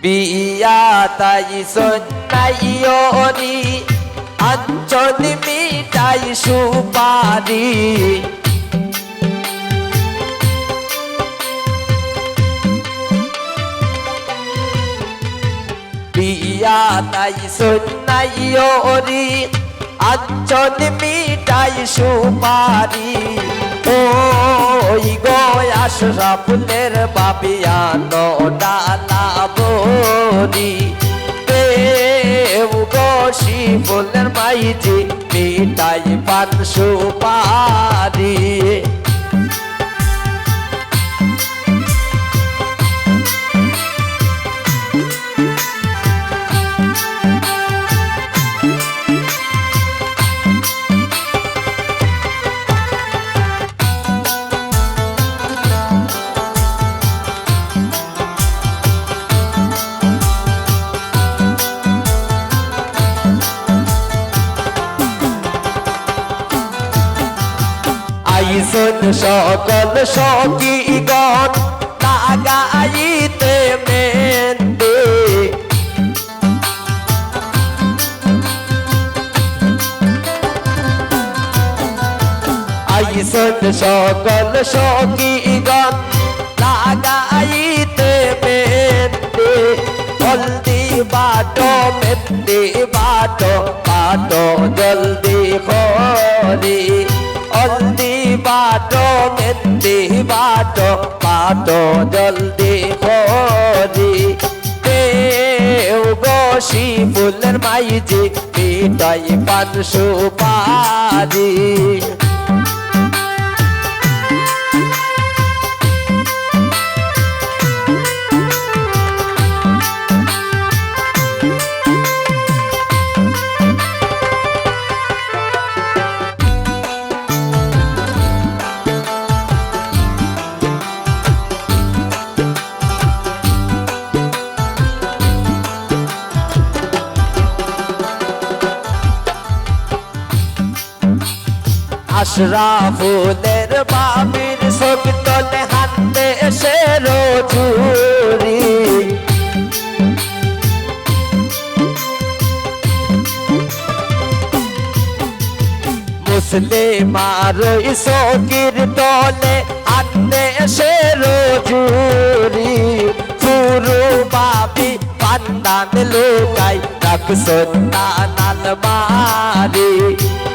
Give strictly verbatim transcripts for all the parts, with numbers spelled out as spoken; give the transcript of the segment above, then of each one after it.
বিয়াত আইছইন নাইওরি, আনছইন মিঠাই সুপারি। বিয়াত আইছইন নাইওরি, আনছইন মিঠাই সুপারি। ওই গো আশরাফুলের ভাবি আনো ডালা ভরি। দেও গো শিফুলের মাইঝি মিঠাই পান সুপারি। আইছইন সকল সখীগণ লাগাইতে মেহেন্দি। আইছইন সকল সখীগণ লাগাইতে মেহেন্দি। হলদি বাটো, মেহেন্দি বাটো, বাটো জলদি করি। হলদি বাটো, মেহেন্দি বাটো, বাটো জলদি করি। দেও গো শিফুলের মাইঝি মিঠাই পান সুপারি। আশরাফুলের ভাবির চোখ তলে হাতে সেরো চুরি। মুসলিমার ওই চোখের তলে হাতে সেরো চুরি। ফুরু ভাবি পান্দান লুকাই রাখছইন তান আলমারি।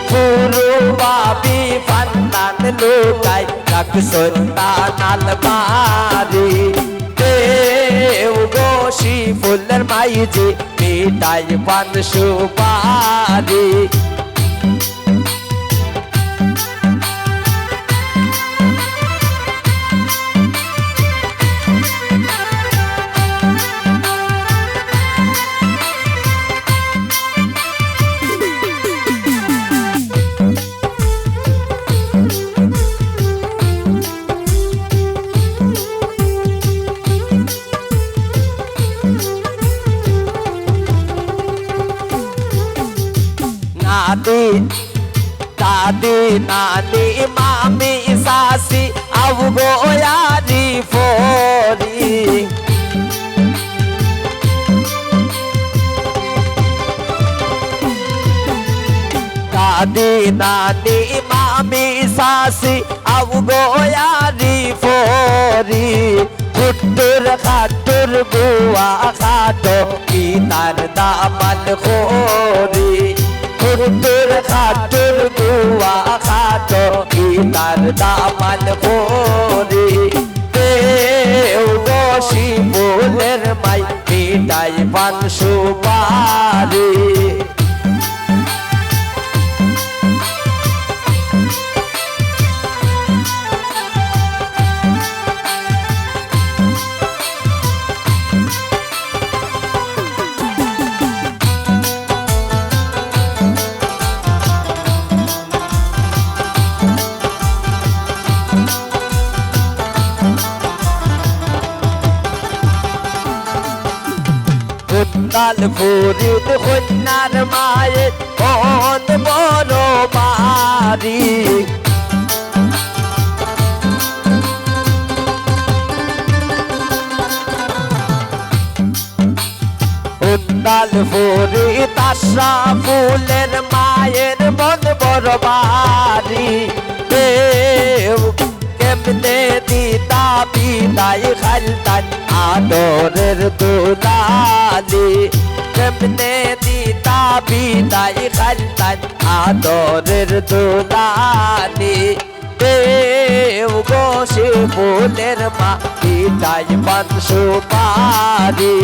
ফুরু ভাবি পান্দান লুকাই রাখছইন তান আলমারি। দেও গো শিফুলের মাইঝি মিঠাই পান সুপারি। নাতি, দাদি, নানি, মামি, চাচি, আও গো আরি পরি। দাদি, নানি, মামি, চাচি, আও গো আরি পরি। হুট্টুর খাট্টুর বুয়া খাটো, ইতার দামান করি। হুট্টুর খাট্টুর বুয়া খাটো, ইতার দামান করি। দেও গো শিফুলের মাই, মিঠাই পান সুপারি। কুন্দাল ফরিদ কইন্যার মায়ে মন বড় বাড়ি। লালপুরি তাসরা ফুলের মায়ের মন বড় বাড়ি। দেও কেমনে দিতা বিদায় খালতান আদরের দুলালি, কেমনে দিতা বিদায় খালতান আদরের দুলালি। দেও গো শিমুলের মা, বিদায় পান সুপারি।